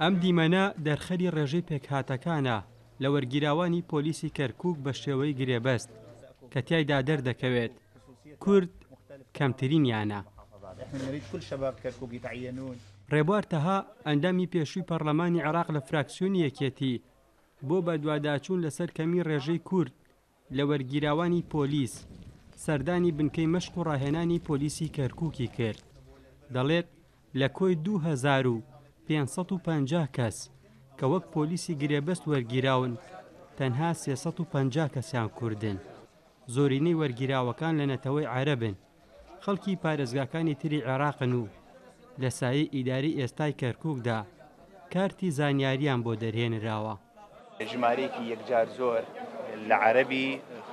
ئەم دیمەنە دەرخەری ڕێژەی پێکهاتەکانە لە وەرگیراوانی پۆلیسی کەرکووک بە شێوەی گرێبەست کە تیایدا دەردەکەوێت کورد کەمترینیانە. ڕێبوار تەها، ئەندامی پێشووی پەڕلەمانی عێراق لە فراکسیۆنی یەکێتی، بۆ بەدواداچوون لەسەر کەمی ڕێژەی کورد لە وەرگیراوانی پۆلیس، سەردانی بنکەی مەشق و ڕاهێنانی پۆلیسی کەرکووکی کرد، دەڵێت، لە کۆی 2550 کەس کە وەک پۆلیسی گرێبەست وەرگیراون، تەنها 350 کەسیان کوردن. زۆرینەی وەرگیراوەکان لە نەتەوەی عەرەبن، خەڵکی پارێزگاکانی تری عێراقن و لە سایەی ئیدارەی ئێستای کەرکووکدا کارتی زانیارییان بۆ دەرهێنراوە. ژمارەیەکی یەکجار زۆر لە عەرەبی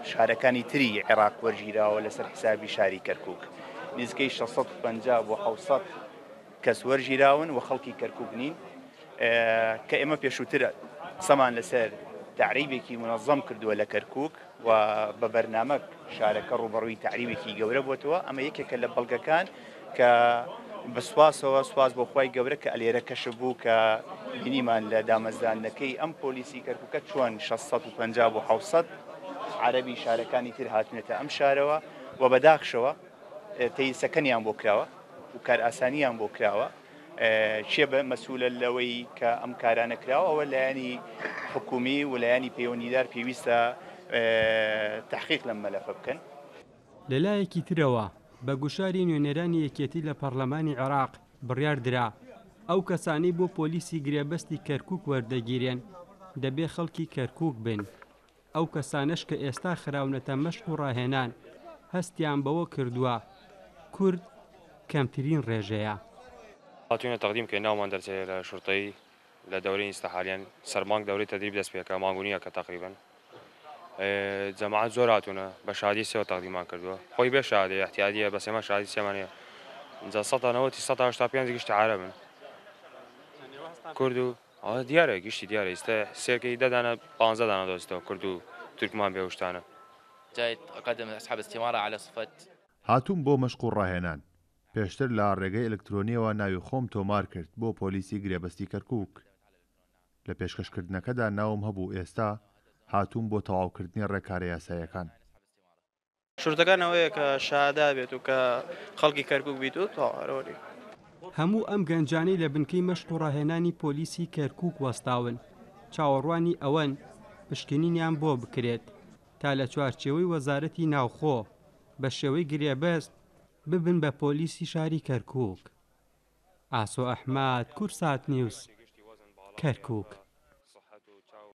شارەکانی تری عێراق وەرگیراوە لەسەر حسابی شاری کەرکووک. نزیکەی 650 بۆ 700 کەس وەرگیراون و خەڵکی کەرکووک نین. کە ئێمە پێشووتر قسەمان لەسەر تەعریبێکی مونەزەم کردووە لە کەرکووک و بە بەرنامە شارەکە ڕووبەڕووی تەعریبێکی گەورە بۆتەوە، ئەمە یەکێکە لە بەڵگەکان کە بە سوپاسەوە سوپاس بۆ خوای گەورە کە ئەلێرە کەشف بوو کە بینیمان لە دامەزراندنەکەی ئەم پۆلیسی کەرکووکە چۆن 650 بۆ 700 عەرەبی شارەکانی تر هاتوونەتە ئەم شارەوە و بەداخشەوە تەیسەکەنیان بۆ کراوە و کارئاسانیان بۆ کراوە. کێ بە مەسولە لەوەی کە ئەم کارانە کراوە ئەوە لایەنی حکومی و لایەنی پەیوەندیدار پێویستە تەحقیق لەم مەلەفە بکەن. لەلایەکی ترەوە، بە گوشاری نوێنەرانی یەکێتی لە پەڕلەمانی عێراق بڕیار درا، ئەو کەسانەی بۆ پۆلیسی گرێبەستی کەرکوک وەردەگیرێن، دەبێ خەڵکی کەرکوک بن. ئەو کەسانەش کە ئێستا خراونەتە مەشق و ڕاهێنان، هەستیان بەوە کردووە کورد کەمترین ڕێژەیە. هاتوینە تەقدیم کەین ناومان دەرچێ لە شورتەی لە دەورەی ئیستا حالیەن سەر مانگ دەورەی تەدریب دەست پێکا مانگ و نیەکە تەقریبەن جەماعەت زۆر هاتوونە بە شادی سێوە تەقدیمان کردووە خۆی بێ شادێ احتیادیە بەس ئێمە شادی سێمان هەیە جا سەتا نەوەتی سەتا هەشتا پێنج گشتی عەرەبن کورد و ئەوە دیارە گشتی دیارە ئیستا سێرکەی دە دانە پانزە دانە دۆزیتەوە کورد و تورکمان بێ وشتانە. هاتووم بۆ مەشق و ڕاهێنان، پێشتر لە ڕێگەی ئەلکترۆنییەوە ناوی خۆم تۆمار کرد بۆ پۆلیسی گرێبەستی کەرکووک. لە پێشکەشکردنەکەدا ناوم هەبوو ئێستا هاتووم بۆ تەواوکردنی ڕێکارە یاساییەکان. شورتەکان ئەوەیە کە شەهادە بێت و کە خەڵکی کەرکوک بیت و تەواو هەر ئەوە نییە. هەموو ئەم گەنجانەی لە بنکەی مەشق و ڕاهێنانی پۆلیسی کەرکوک وەستاون، چاوەڕوانی ئەوەن پشکنینیان بۆ بکرێت تا لە چوارچێوەی وەزارەتی ناوخۆ بە شێوەی گرێبەست ببن بە پۆلیسی شاری کەرکوک. ئاسۆ ئەحمەد، کوردسات نیوز، کەرکوک.